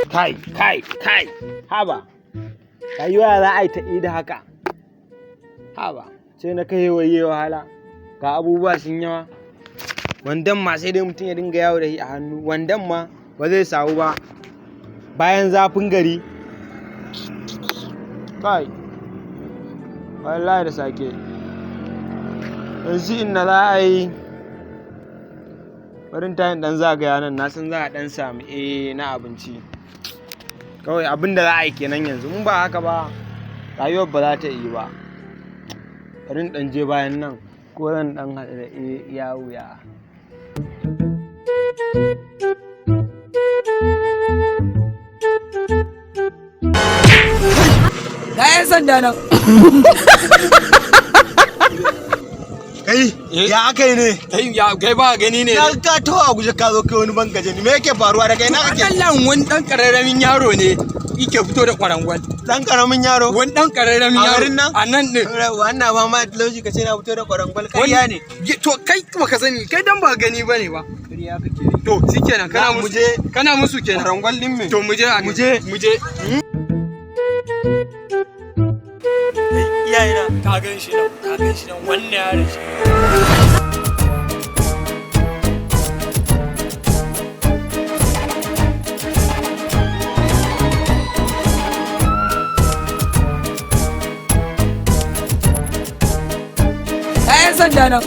Kai, kai, kai, haba. Rayuwa za a yi ta ida haka. Haba, sai na kai waye wahala. Ga abubuwa sun yawa. Wandan ma sai dai mutum ya dinga yawo da shi a hannu. Wandan ma ba zai sawu ba. Bayan zafin gari. Kai, wallahi da sake. Yanzu inda za a yi. Barin tayin ɗan zagaya nan, na san za a ɗan sami na abinci. Kawai abin da za a yi kenan yanzu. In ba haka ba, rayuwar ba za ta yi ba. Bari in ɗan je bayan nan ko zan ɗan haɗu da ya wuya. Ga 'yan sanda nan. Kai, ya aka yi ne? Kai ya kai ba gani ne. Na ka taho a guje ka zo kai wani bangaje ni. Me yake faruwa da kai? Na kake? Wannan wani dan kararramin yaro ne yake fito da kwarangwal. Dan karamin yaro. Wani dan kararramin A yaro. garin nan? A nan din. Wannan ba ma talauci ka ce na fito da kwarangwal ƙarya ne. To kai baka sani, kai dan ba gani bane ba. Ƙarya kake. To shikenan, kana Za mu musu je. Kana musu kenan. Kwarangwal din me? To mu je a Mu je. Mu je. Iyayena. Ka gan shi nan, ka gan shi nan, wannan yaron shi. Ga 'yan sanda nan.